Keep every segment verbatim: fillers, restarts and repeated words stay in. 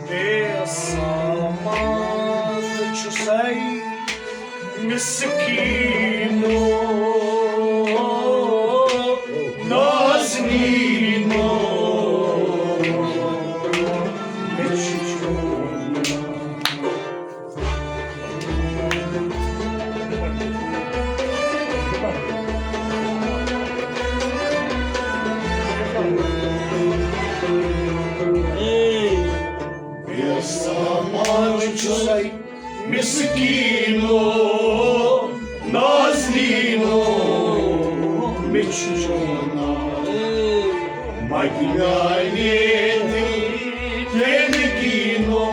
بے سامان چھُسَے مسکیٖنو، نازنیٖنو، مےٚ چھُ چون سامان چھُسَے مسکیٖنو، نازنیٖنو، مےٚ چھُ چون ناو۔ مگہِ میانہِ دِل کینگینو۔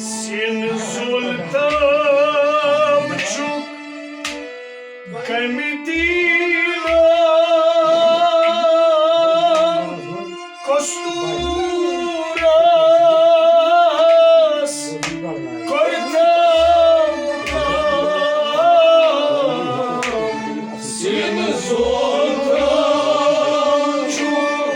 سِن زُل تام چھُکھ کمہِ دیٖنو کستوٗرس کوٚرتم کم؟ سِن زُل تام چھُکھ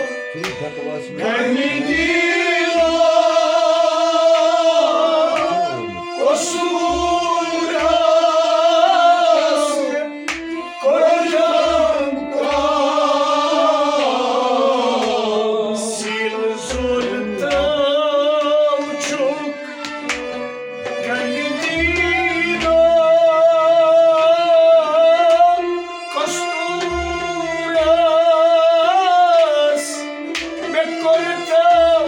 کستوٗرس مےٚ کوٚر تام۔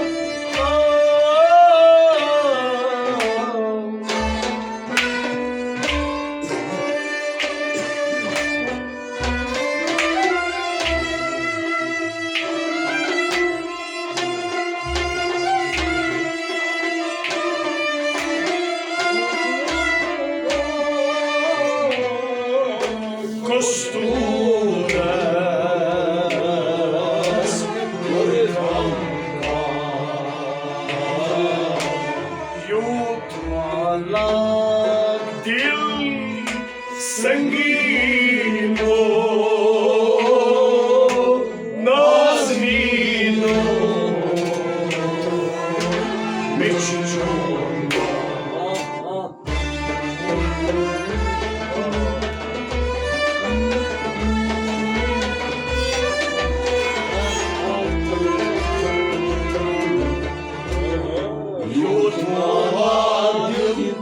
کستوٗرس کوٚر یوٗت مالات دِل سنگیٖنو، نازنیٖنو، مےٚ چھُ چون یوٗت مالات دِل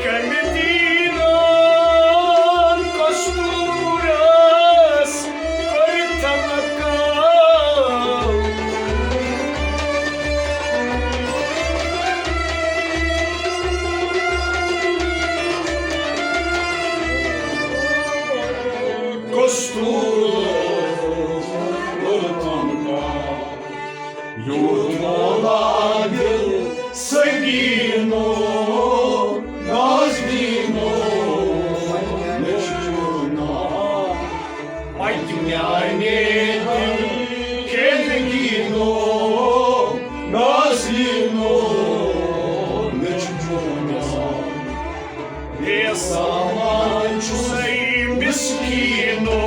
کمہِ دیٖنن کستوٗرس کٔرِتھ نقل؟ کستوٗرس کٔرِتھ نقل۔ یوٗت مولا دِل سنگیٖنو، نازنیٖنو، مےٚ چھُ چون ناو۔ متہِ میانہِ دِل کے رنگیٖنو، نازنیٖنو، مےٚ چھُ چون ناو۔ بے سامان چھُسَے مسکیٖنو۔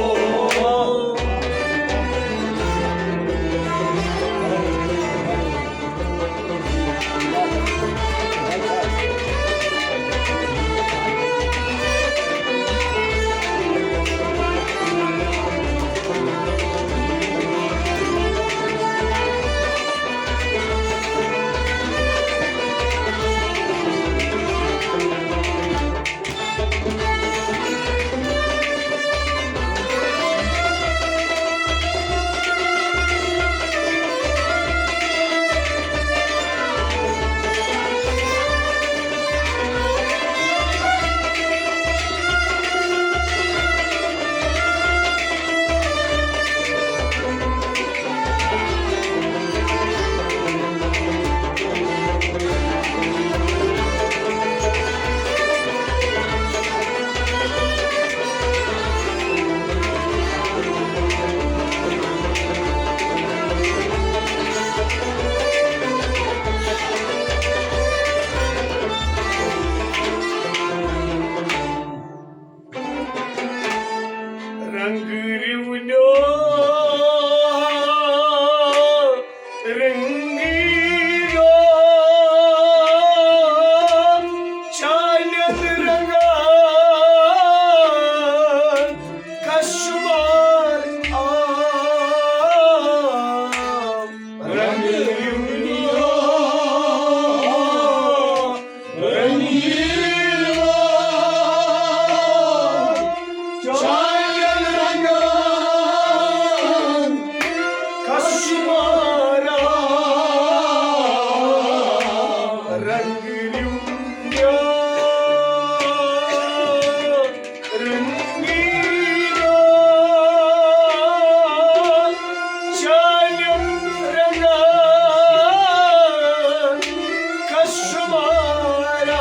رنگ رِونیو رنگیٖنو، چانٮ۪ن رنگن کشمار آو۔ رنگ رِونیو رنگیٖنو، چانٮ۪ن رنگن کشمار آو۔ رنگ رِونیو رنگیٖنو، چانٮ۪ن رنگن کشمار آو۔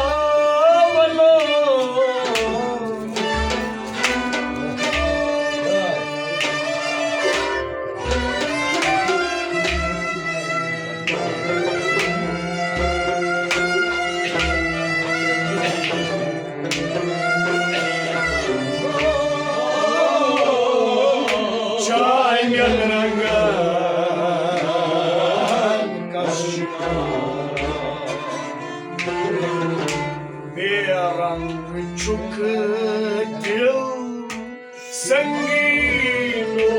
چانٮ۪ن رنگن کشمار۔ بے رنگ چھُکھ دِل سنگیٖنو،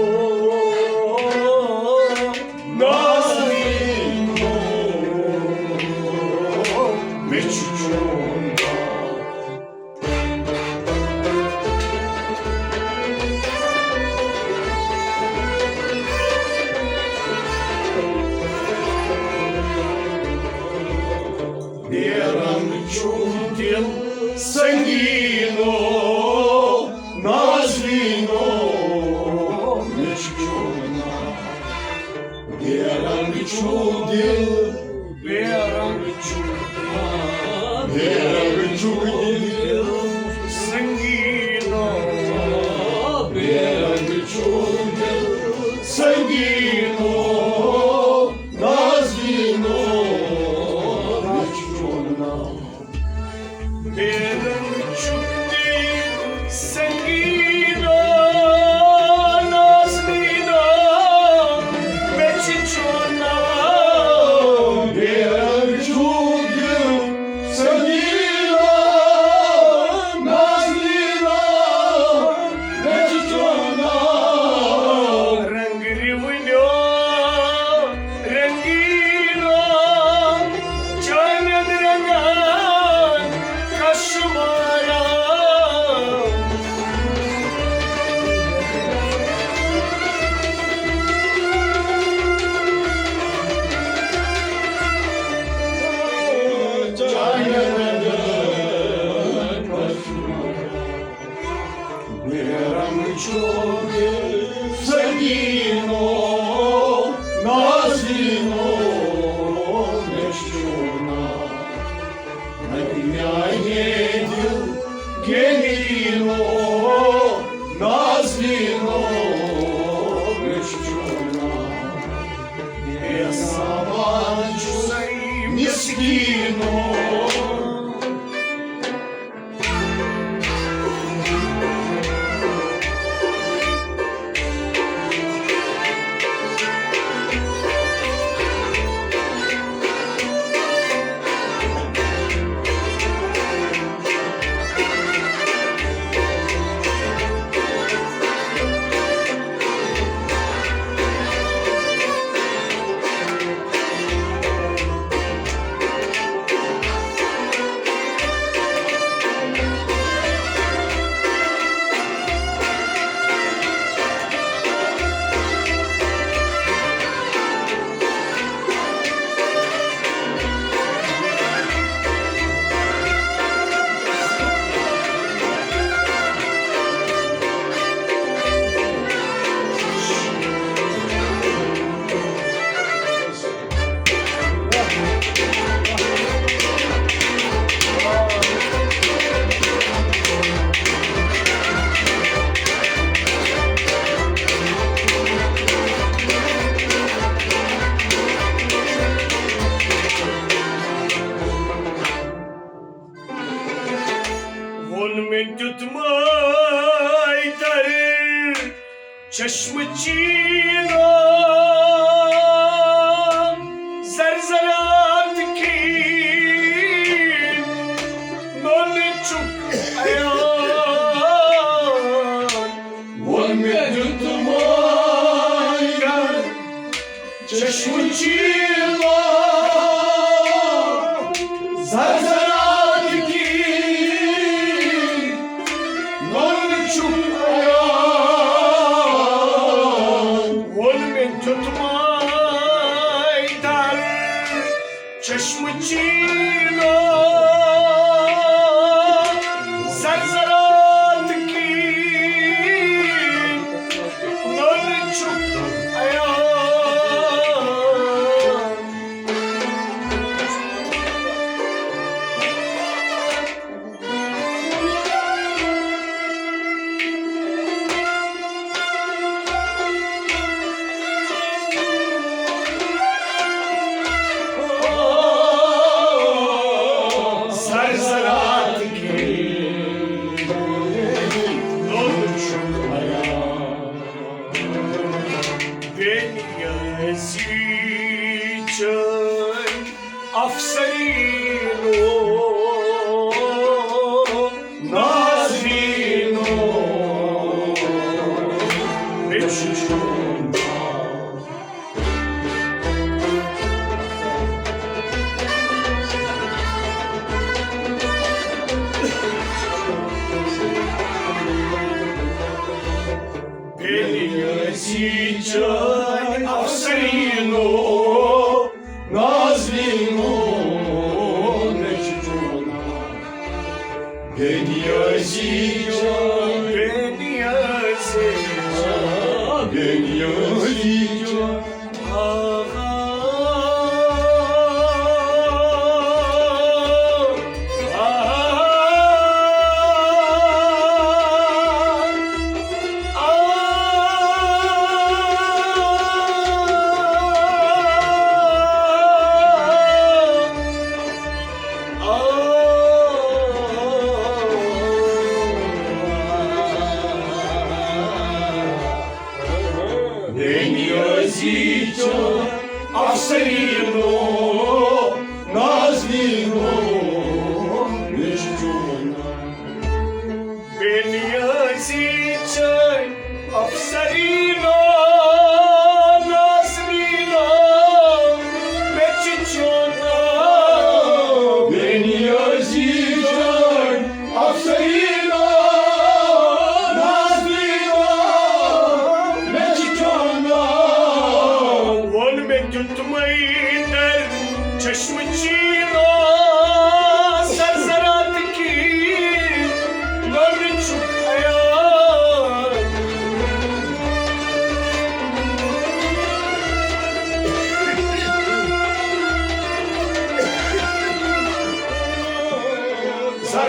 نازنیٖنو، مےٚ چھُ چون ناو۔ بے رنگ چھُم دِل سنگیٖنو، نازنیٖنو، مےٚ چھُ چون ناو۔ بے رنگ چھُ دِل، بے رنگ چھُ، بے رنگ چھُ دِل سنگیٖنو، بے رنگ چھُ دِل سنگیٖنو، نازنیٖنو، مےٚ چھُ چون ناو۔ بے رنگ چھُ دِل سنگیٖنو، نازنیٖنو، مےٚ چھُ چون ناو۔ بے رنگ چھُ دِل سنگیٖنو، نازنیٖنو، مےٚ چھُ چون ناو۔ رنگ رِونیو رنگیٖنو، چانٮ۪ن رنگن گٔلیٖنو، نازنیٖنو، مےٚ چھُ چون ناو۔ بے سامان چھُسَے مِسکیٖنو۔ ووٚن مےٚ دیُتمَے در چشمہٕ چیٖنو، زرزرات کی نوٚن چھُکھ عیان۔ ووٚن مےٚ دیُتمَے در چشمہٕ چیٖنو، زرزرات کی نوٚن چھُکھ عیان۔ ووٚن مےٚ دیُتمَے در چشمہٕ چیٖنو، زرزرات کی نوٚن چھُکھ عیان۔ زرزرات کی نوٚن چھُکھ عیان۔ بے نیازی چٲنۍ افسرینو، نازنینو، مےٚ چھُ چون ناو۔ بے نیازی چٲنۍ افسرینو، نازنینو، مےٚ چھُ چون ناو۔ بے نیازی چٲنۍ، بے نیازی چٲنۍ، بے نیازی چٲنۍ۔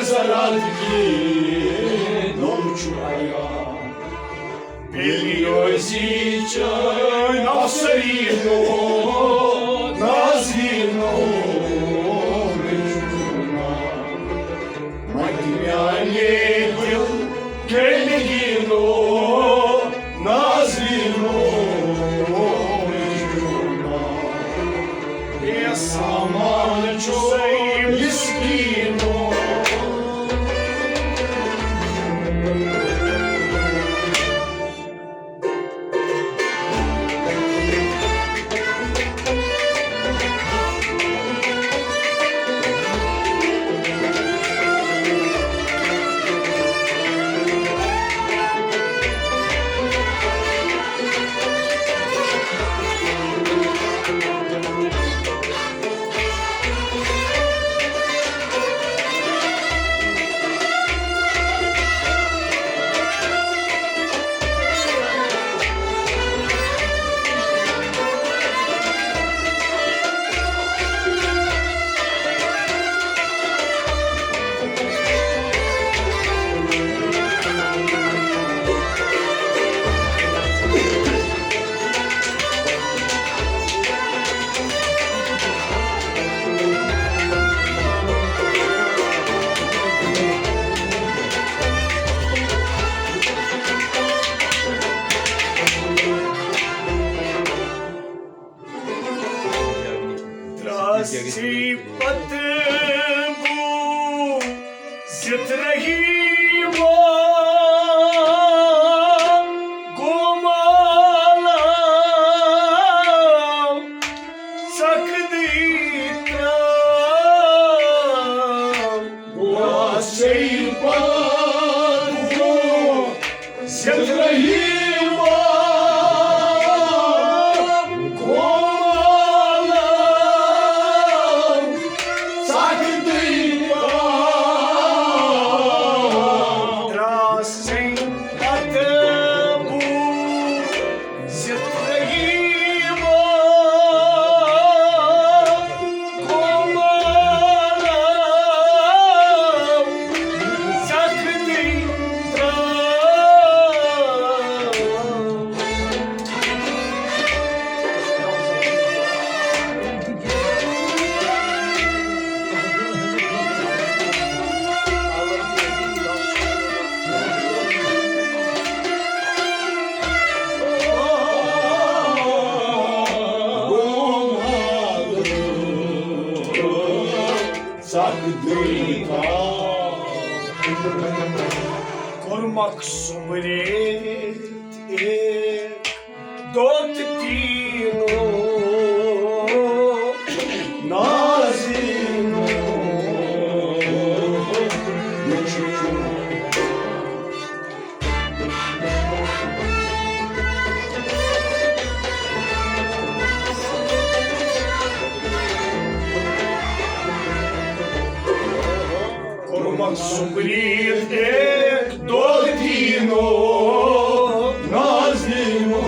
زرات کی نوم چھُ عیان۔ پیلیوزی چٲنۍ افسری نو نازی نو مےٚ چھُ ناو۔ مگر میانہِ دِل کیٚلہِ یی نو نازی نو مےٚ چھُ ناو۔ بے سامان چھُ مسکیٖنو۔ دراس ژے پتہٕ بوٗ زِتھ رہی وو گومالا ژکھ دٕے ترٛاو۔ دراس ژے پتہٕ بوٗ زِتھ رہی وو گومالا ژکھ دٕے ترٛاو۔ دراس ژے پتہٕ بوٗ زِتھ رہی وو گومالا ژکھ دٕے ترٛاو۔ کوٚرمکھ سُمبرِتھ ایک دۄد تیٖنو نازیٖنو۔ کوٚرمکھ سُمبرِتھ ایک دۄد تیٖنو نازیٖنو۔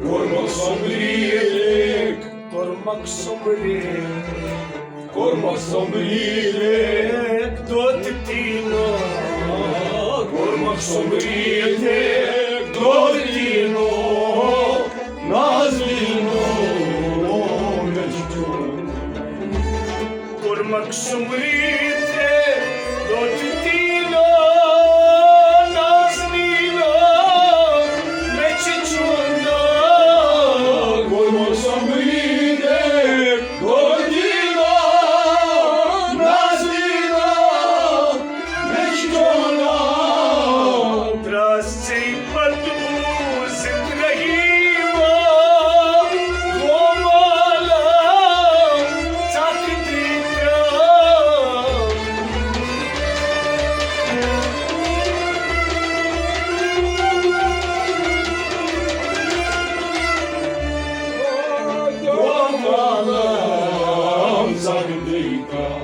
کوٚرمکھ سُمبرِتھ ایک، کوٚرمکھ سُمبرِتھ، کوٚرمکھ سُمبرِتھ ایک دۄد تیٖنو۔ کوٚرمکھ سُمبرِتھ ایک دۄد تیٖنو نازیٖنو۔ کوٚرمکھ سُمبرِتھ ایک دۄد تیٖنو نازیٖنو۔ مےٚ چھُ چون ناو۔ کوٚرمکھ سُمبرِتھ ایک دۄد تیٖنو نازیٖنو۔ مےٚ چھُ چون ناو۔ دراس ژے پتہٕ بوٗ زِتھ رہی وو گومالا ژکھ دٕے ترٛاو۔ گومالا ژکھ دٕے ترٛاو۔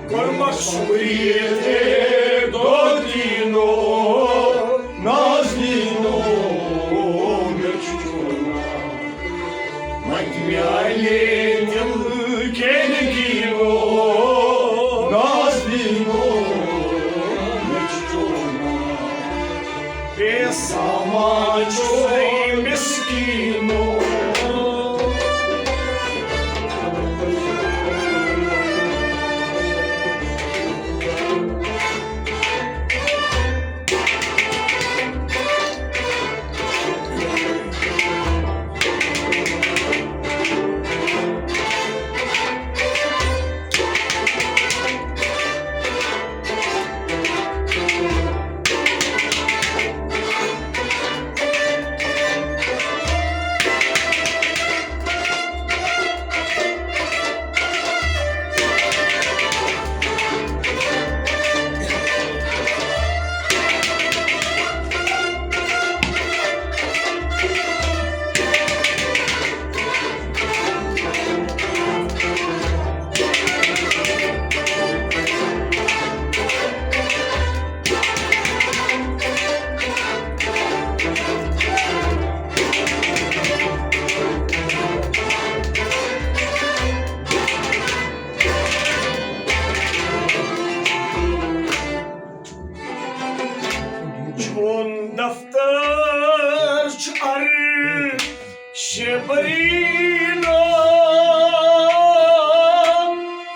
کوٚرمکھ سُمبرِتھ ایک دۄد تیٖنو نازیٖنو۔ مےٚ چھُ چون ناو۔ وۄنۍ میانہِ دِلہٕ کیٚلہِ چوے مسکینو۔ چون دفتر چھُ عرشِ بریٖنو،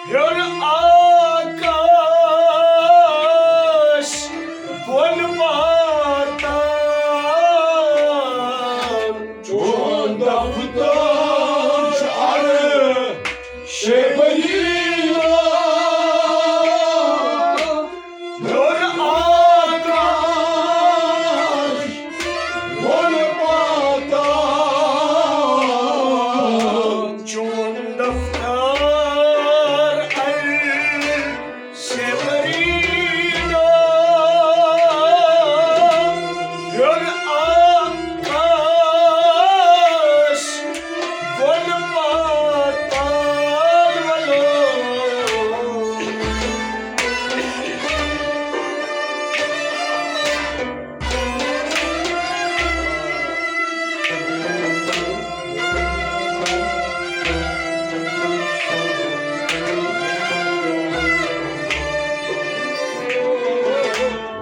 ہیوٚر آکاش بۄن واتان۔ چون دفتر چھُ عرشِ بریٖنو، ہیوٚر آکاش بۄن واتان۔ چون دفتر عرشِ بریٖنو، ہیوٚر آکاش بۄن واتان۔ ولو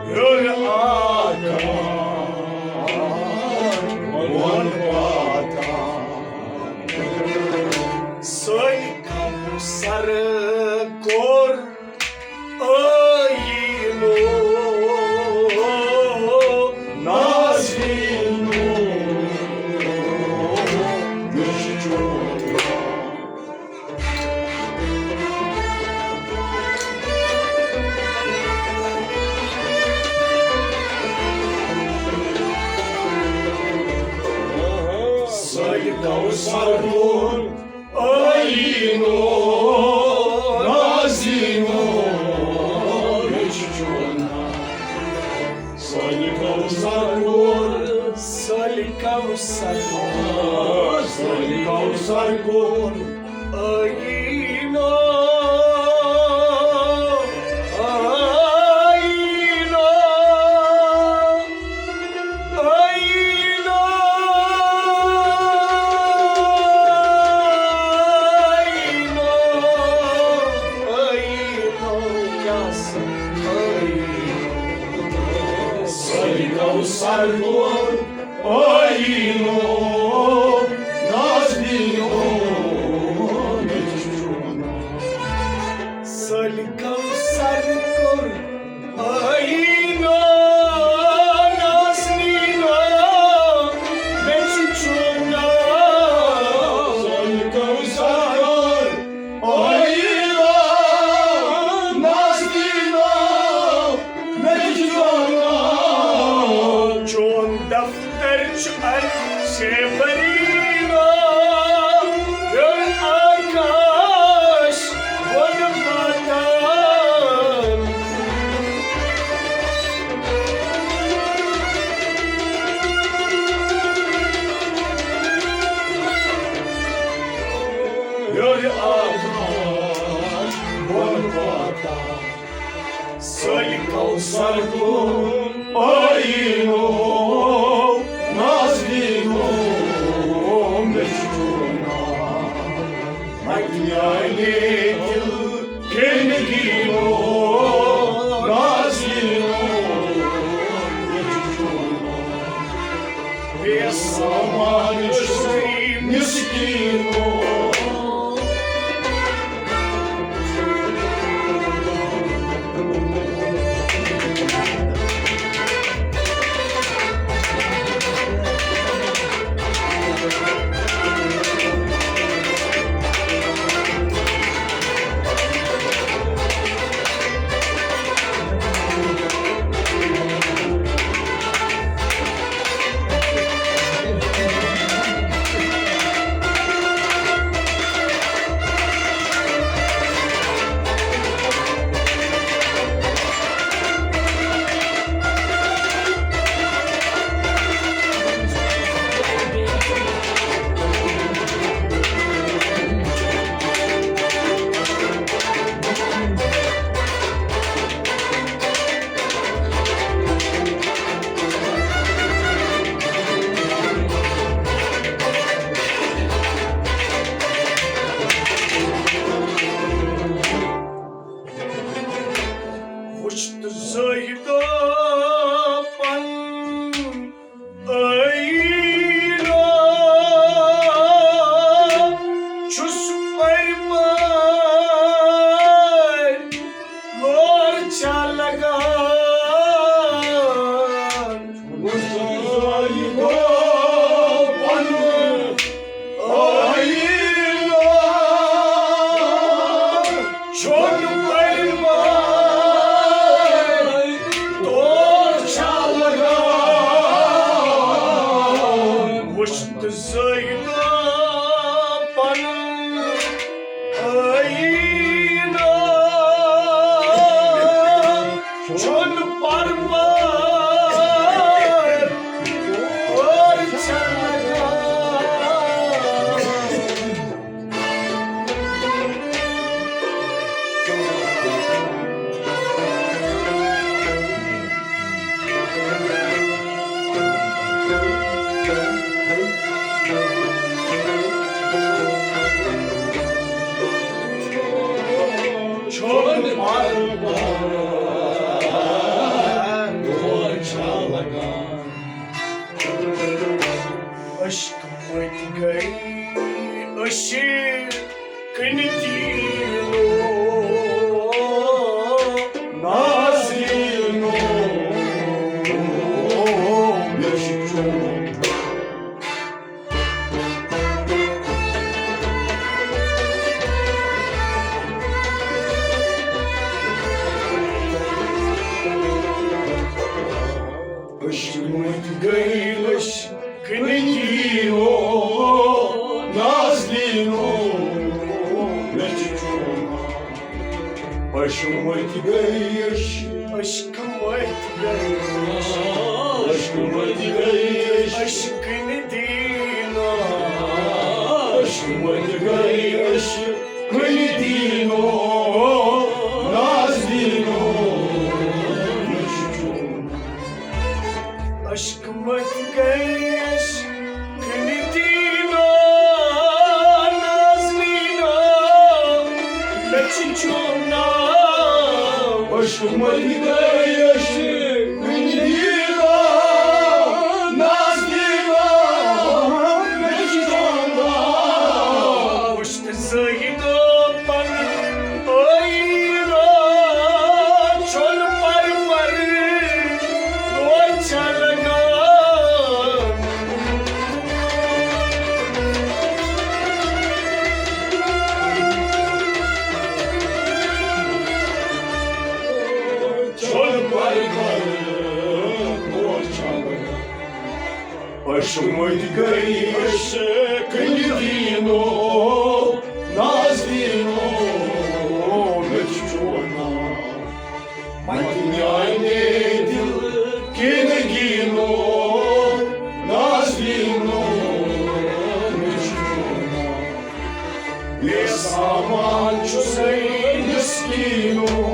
ہیوٚر آکاش بۄن واتان۔ سٲنۍ کوثر کوٚر ٲییٖنو نازنیٖنو، مےٚ چھُ چون ناو۔ سٲنۍ کوثر کوٚر ٲییٖنو نازنیٖنو، مےٚ چھُ چون ناو۔ سٲنۍ کوثر کوٚر، سٲنۍ کوثر کوٚر، سٲنۍ کوثر کوٚر ٲییٖنو، ٲییٖنو۔ ٲییٖنو، ٲییٖنو، ٲییٖنو، کیٛاہ سا ٲییٖنو۔ سٲنۍ کوثر کوٚر ٲییٖنو نازنیٖنو، مےٚ چھُ چون ناو۔ سٲنۍ کوثر کوٚر ٲییٖنو نازنیٖنو، مےٚ چھُ چون ناو۔ سٲنۍ کوثر کوٚر ٲییٖنو نازنیٖنو، مےٚ چھُ چون ناو۔ چون دفتر چھُ عرشِ بریٖنو، ہیوٚر آکاش بۄن واتان۔ ہیوٚر آکاش بۄن واتان۔ سٲنۍ کوثر کوٚر ٲییٖنو نازنیٖنو، مےٚ چھُ چون ناو۔ مَتہِ میٛانہِ دِل کیٚمۍ گیٖنو نازنیٖنو، مےٚ چھُ چون ناو۔ چون پرمان تور چھا لگان۔ وُچھ تہٕ زٲہِد پنُن آیٖنہٕ۔ چون پرمان تور چھا لگان۔ چون پرمان تور چھا لگان۔ عشق مٔتۍ گٔے أسۍ کٕنۍ دیٖنو نازنیٖنو، مےٚ چھُ چون۔ عشق مٔتۍ گٔے أسۍ کٕنۍ دیٖنو نازنیٖنو، مےٚ چھُ چون۔ عشق مٔتۍ گٔے أسۍ۔ عشق مٔتۍ گٔے أسۍ۔ عشق مٔتۍ گٔے أسۍ۔ عشق کٕنۍ دیٖنو۔ عشق مٔتۍ گٔے أسۍ کٕنۍ دیٖنو نازنیٖنو، مےٚ چھُ چون۔ عشق مٔتۍ گٔے أسۍ کٕنۍ دیٖنو نازنیٖنو، مےٚ چھُ چون ناو۔ عشق مٔتۍ گٔے أسۍ کٕنۍ دیٖنو نازنیٖنو، مےٚ چھُ چون ناو۔ وُچھ تہٕ زٲہِدو پنُن آیٖنہٕ، چون پرمان تور چھا لگان۔ چون پرمان تور چھا لگان۔ عشق مٔتۍ گٔے أسۍ کٕنۍ دیٖنو نازنیٖنو، مےٚ چھُ چون ناو۔ مَتہِ میٛانہِ دِل کِنۍ گیٖنو نازنیٖنو، مےٚ چھُ چون ناو۔ بے سامان چھُسَے مِسکیٖنو۔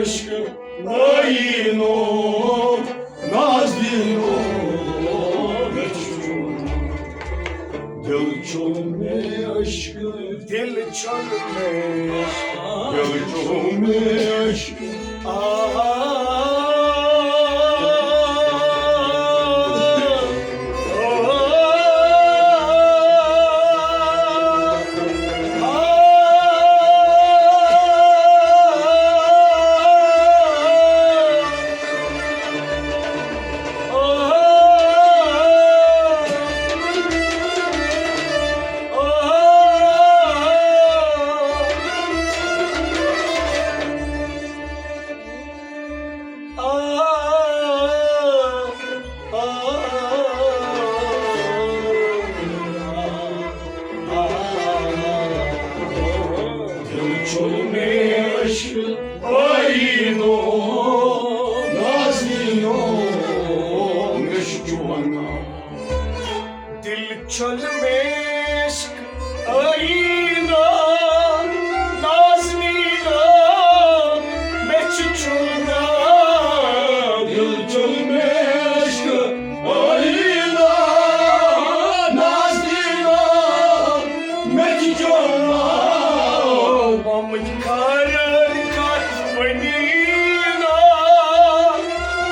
عشق آئینو نازنینو، مےٚ چھُ چون دل چھُ مےٚ عشق، دل چھُ مےٚ عشق، دل چھُ مےٚ عشق۔ آ، آ، دل چھُ مےٚ عشق آئینو نازنینو، مےٚ چھُ چون ناو۔ دل چھُ مےٚ عشق آئینو نازنینو، مےٚ چھُ چون ناو۔ دل چھُ مےٚ عشق آئینو نازنینو، مےٚ چھُ چون ناو۔ آمٕتۍ خٲرن کتھ ؤنی نا،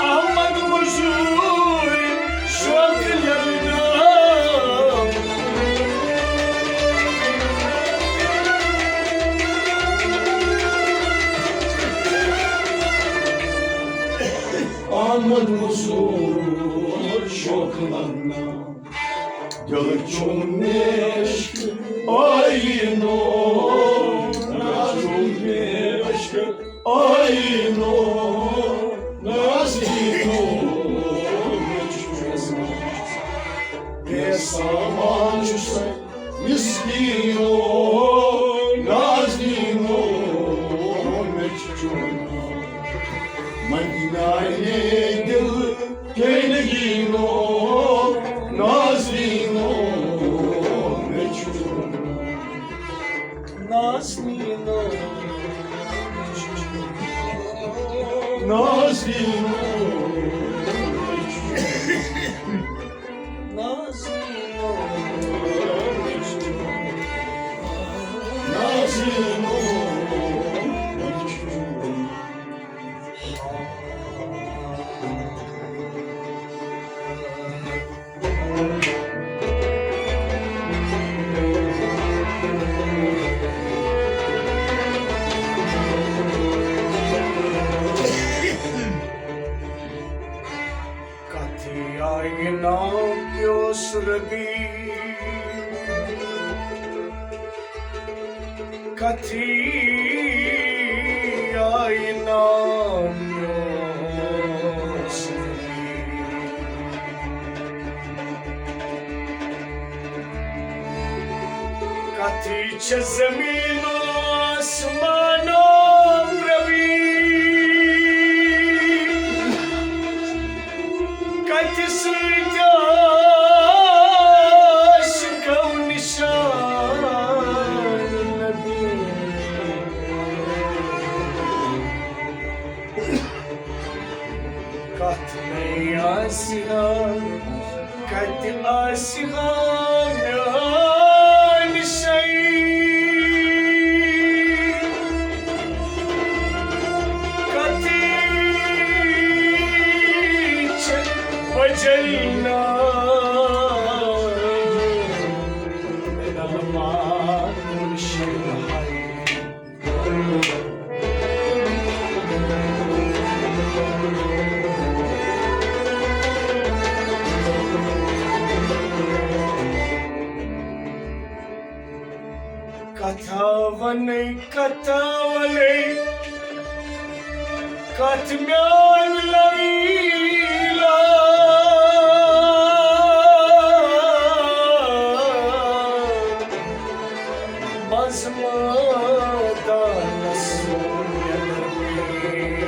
احمد مزور شوق لگنا۔ احمد مزور شوق لگنا۔ دل چھُم عشق آئینو، دل چھُم عشق آئینو، نازنینو، مےٚ چھُ بے سامان چھُس مسکینو، نازنینو، مےٚ چھُ چون مدینہ دل کیلگینو، نازنینو، مےٚ چھُ نازنینو، نازنینو، نازنینو، نازنینو۔ کتھِ آیہِ ناو پیوس ربی، کتھِ آیہِ ناو پیوس ربی۔ کتھِ چھِ زمین و آسمانو ربی، کتہِ سۭتۍ آسہِ کو نشان نبی؟ کتھ نے آسہِ ہا، کتہِ آسہِ ہا میٲنۍ شے؟ کتہِ چھِ وجل ناو من الماء منشئ الحي؟ کتھا ونے، کتھا ونے، کتھ میان لویلا۔ منٛز مٲدانس نٮ۪بر پیٚیہِ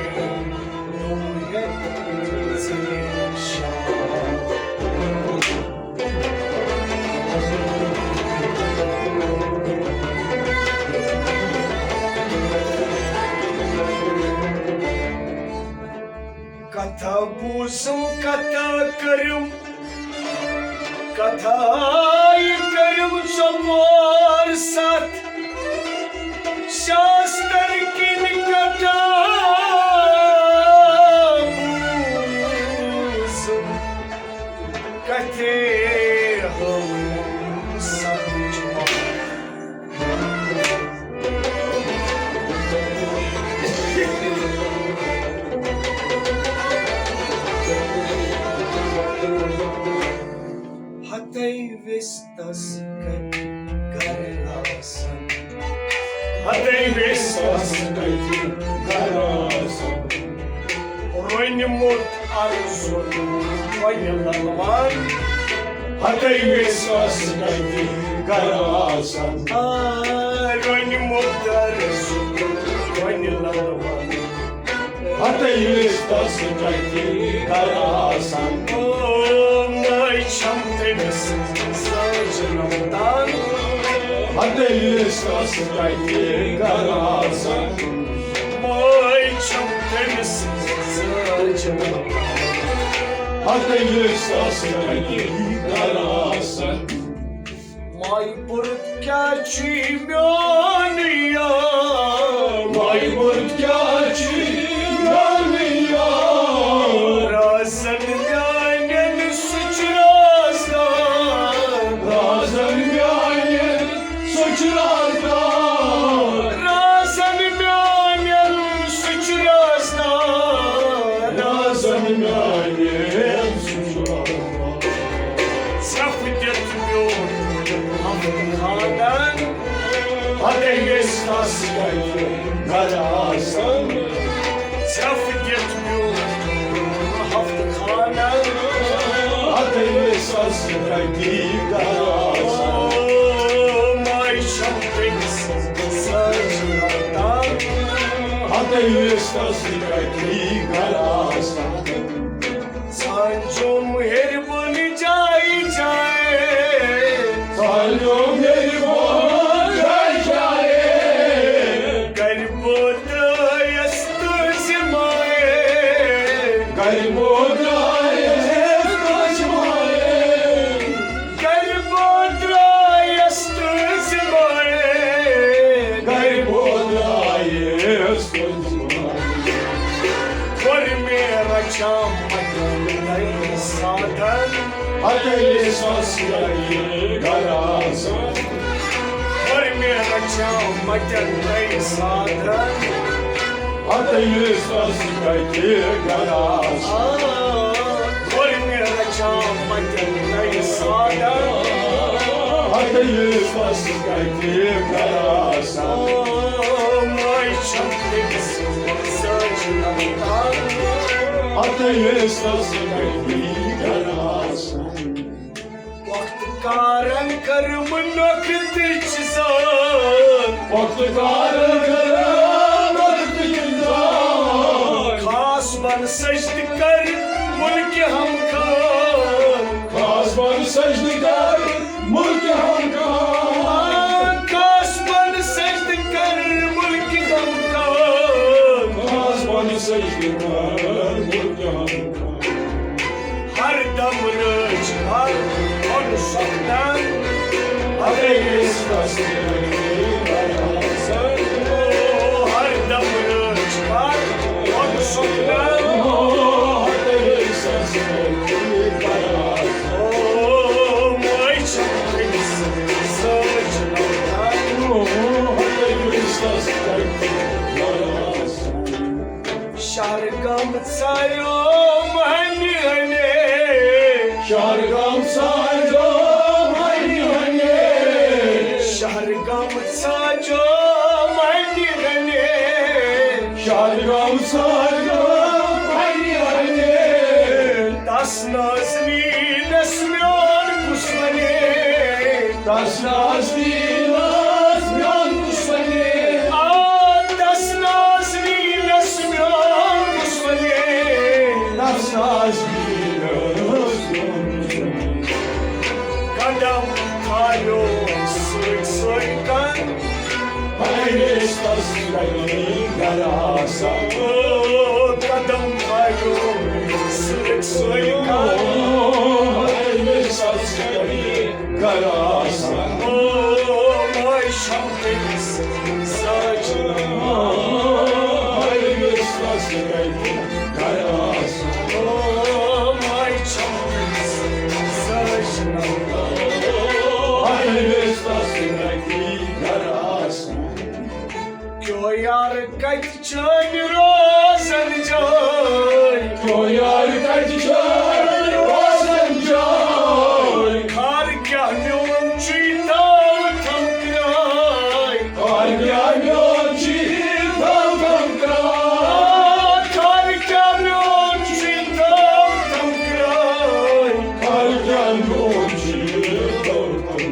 نوٗہیت زلیل شاہ۔ کتھا بوٗزُم، کتھا کٔرٕم، کتھایہِ کٔرٕم ژۄپور ستھ۔ شاستر کِنۍ کتھا بوٗزُم، کتھے ہٲوٕم سمجھ۔ ہتے وِستس کتہِ گرٕ آسن۔ ہتے وِستس کتہِ گرٕ آسن۔ رونمُت عرضُن وۄنہِ للوان۔ ہتے وِستس کتہِ گرٕ آسن۔ آ، رونمُت عرضُن وۄنہِ للوان۔ ہتے وِستس کتہِ گرٕ آسن۔ او، ماے چھم تٔمِس سٲجنم تان۔ ہتے وِستس کتہِ گرٕ آسن۔ ماے چھم تٔمِس سٲجنم تان۔ ہتے وِستس کتہِ گرٕ آسن۔ ماے بُرُت کیٛاہ چھُے میون یار؟ ماے بُرُت کیٛاہ چھُے میون یار؟ رازن میانٮ۪ن سُہ چھُ رازدار۔ رازن میانٮ۪ن سُہ چھُ رازدار۔ رازن میانٮ۪ن سُہ چھُ رازدار۔ رازن میانٮ۪ن سُہ چھُ رازدار۔ ژھٮ۪پھ دِتھ بیوٗٹھ ہفتہٕ خانن۔ ہتے وِستس کتہِ گرٕ آسن۔ ژھٮ۪پھ دِتھ بیوٗٹھ ہفتہٕ خانن۔ ہتے وِستس کتہِ گرٕ آسن۔ او، ماے چھم تٔمِس سٲجنم تان۔ ہتے وِستس کتہِ گرٕ آسن۔ سانجوم ہیٚرِ بۄن جایہِ جایہِ۔ سانجوم ہیٚرِ بۄن جایہِ جایہِ۔ گرِ بودرٲیس تُہنٛزِ مایہِ۔ گرِ بودرٲیس تُہنٛزِ مایہِ۔ گرِ بودرٲیس تُہنٛزِ مایہِ۔ گرِ بودرٲیس تُہنٛزِ مایہِ۔ کوٚر مےٚ رچھا مٹن تَمہِ ساتن۔ ہتے وِستس کتہِ گرٕ آسن۔ کوٚر مےٚ رچھا مٹن تَمہِ ساتن۔ ہتے وِستس کتہِ گرٕ آسن۔ آ، کوٚر مےٚ رچھا مٹن تَمہِ ساتن۔ ہتے وِستس کتہِ گرٕ آسن۔ او، ماے چھم تٔمِس سٲجنم تان۔ ہتے وِستس کتہِ گرٕ آسن۔ وقت کارن کٔرٕم نۄقطٕچ ذات۔ وقت کارن کٔرٕم نۄقطٕچ ذات۔ خاص بن سجدٕ کر ملکِ ہمکان۔ خاص بن سجدٕ کر ملکِ ہمکان۔ خاص بن سجدٕ کر ملکِ ہمکان۔ خاص بن سجدٕ کر ملکِ ہمکان۔ ہر دم رٲچھ کر بۄن سۄکھنن۔ ہتے وِستس کتہِ گرٕ آسن۔ او، ہر دم رٲچھ کر بۄن سۄکھنن۔ ہتے وِستس کتہِ گرٕ آسن۔ او، ماے چھم تٔمِس سٲجنم تان۔ ہتے وِستس کتہِ گرٕ آسن۔ شہر گام ژھایو مہنی ہنے۔ شہر گام ژھایو مہنی ہنے۔ شہر گام ژھایو مہنی ہنے۔ شہر گام ژھایو مہنی ہنے۔ تس نازنینس میون کُس ونے۔ تس نازنینس میون کُس ونے۔ آ، تس نازنینس میون کُس ونے۔ تس نازنینس میون کُس ونے۔ قدم تھایو سۭتۍ سۭتۍ کن۔ ہتے وِستس کتہِ گرٕ آسن۔ او، قدم تھایو سۭتۍ سٲنۍ کَتھ۔ اَمہِ وِزِ سَتھ سۭتۍ گَرٕ آسان۔ او ماے چھَم تٔمِس سۭتۍ۔ اَمہِ وِزِ سَتھ سۭتۍ گَرٕ آسان۔ او ماے چھَم تٔمِس سۭتۍ۔ اَمہِ وِزِ سَتھ سۭتۍ گَرٕ آسان۔ کیو یار کتہِ چھٲنۍ روزن جاے؟ کیو یار کتہِ چھٲنۍ روزن جاے؟ خار کیٛاہ میون چھُے تاو تھم کرٛاے؟ خار کیٛاہ میون چھُے تاو تھم کرٛاے؟ خار کیٛاہ میون چھُے تاو تھم کرٛاے؟ خار کیٛاہ میون چھُے تاو تھم کرٛاے؟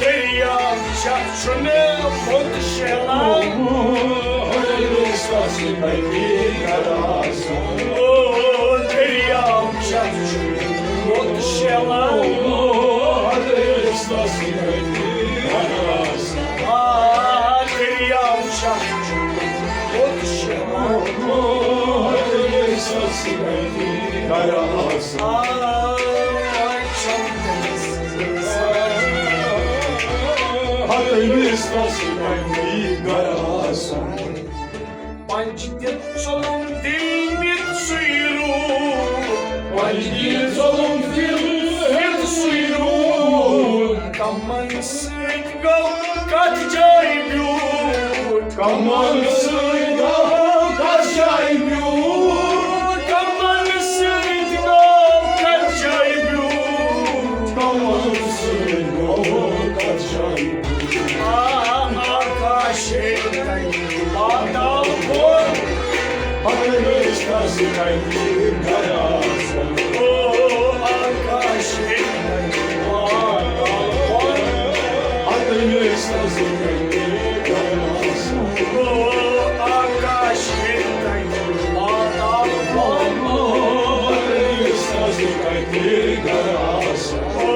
دٔریاو چھا چھُنہٕ موٚت شیلان۔ او، دٔریاو چھا چھُنہٕ موٚت شیلان۔ آ، دٔریاو چھا چھُنہٕ موٚت شیلان۔ آ، ہتہٕ وِستس پننی گرٕ آسان۔ پنجہِ دِتھ ژوٚلُم دِل نِتھ سُے روٗد۔ پنجہِ دِتھ ژوٚلُم دِل نِتھ سُے روٗد۔ کمن سۭتۍ گوٚو کتھ جایہِ بیوٗٹھ؟ کمن سۭتۍ گوٚو کتھ جایہِ بیوٗٹھ؟ کمن سۭتۍ گوٚو کتھ جایہِ بیوٗٹھ؟ کمن سۭتۍ گوٚو کتھ جایہِ بیوٗٹھ؟ آ، آکاشے تتہِ پاتال کوٚر۔ پتہٕ ٲسۍ تس تتہِ گرا۔ او آکاش، ہتہٕ وِستس او آکاش، ہتہٕ وِستس او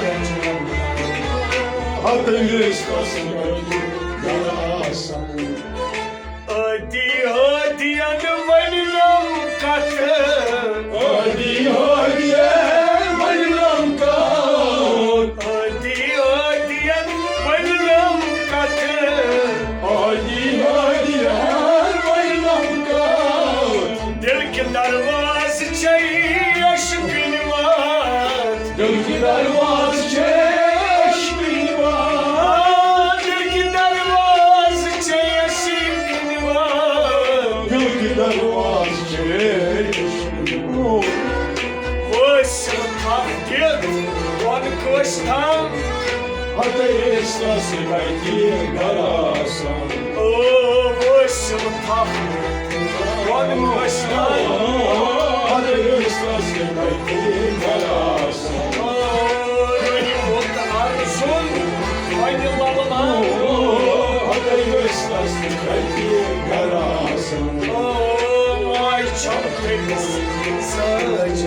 رٔنِو۔ ہتہٕ وِستس أتی ہادین ؤنِنم کتھ۔ أتی ہادین ؤنِنم کتھ۔ أتی ہادین ؤنِنم کتھ۔ أتی ہادین ؤنِنم کتھ۔ دل کہِ دروازٕ چھے عشقٕنۍ واتھ۔ دل کہِ دروازٕ چھے عشقٕنۍ واتھ۔ آ، دل کہِ دروازٕ چھے عشقٕنۍ واتھ۔ دل کہِ دروازٕ چھے عشقٕنۍ واتھ۔ وٲسِو تھپھ دِتھ بۄن کٲنٛسہِ تام۔ ہتہٕ ٲسۍ تس تتہِ گرا آسان۔ او، وٲسِو تھپھ بۄن کٲنٛسہِ تام۔ ہتہٕ ٲسۍ تس تتہِ گرا آسان۔ او، رٔنِمُت ارزُن وۄنۍ لبہٕ لب۔ ہتہٕ ٲسۍ تس تتہِ گرا آسان۔ او، ماے چھم تٔمِس سۭتۍ۔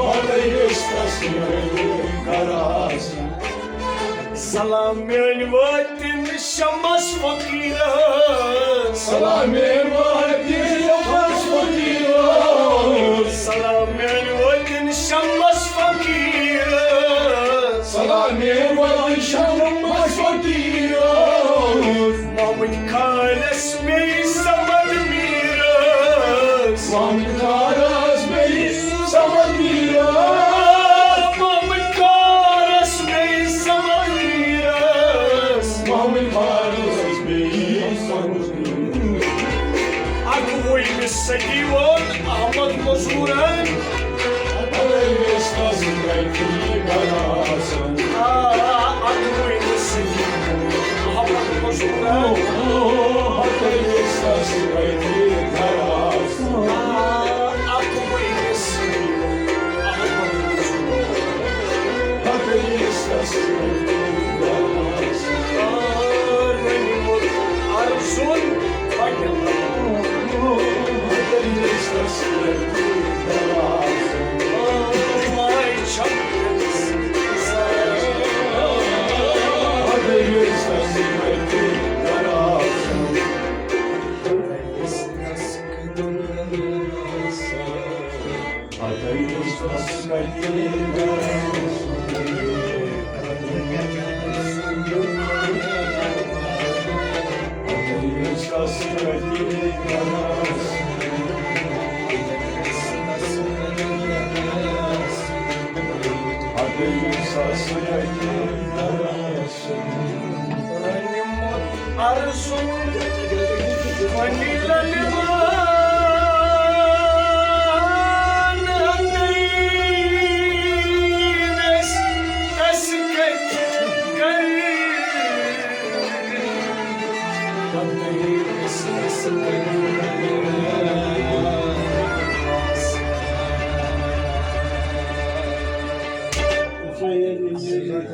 ہتہٕ ٲسۍ تس تتہِ گرا آسان۔ سلام میٲنۍ وٲتِن شمس فقیٖرس۔ سلام میٲنۍ وٲتِن شمس فقیٖرس۔ سلام میٲنۍ وٲتِن شمس فقیٖرس۔ سلام میٲنۍ وٲتِن شمس فقیٖرس۔ محمد خانس بیٚیہِ صمد میٖرس۔ محمد خانس بیٚیہِ صمد میٖرس۔ محمد خانس بیٚیہِ صمد میٖرس۔ محمد خانس بیٚیہِ صمد میٖرس۔ اَکوُہمہِ صدی وول احمد مزورن۔ اَکوُہمہِ صدی وول احمد مزورن۔ اَکوُہمہِ صدی وول احمد مزورن۔ رٔنِمُت ارزُن پننہِ لبہٕ۔ عرض ولی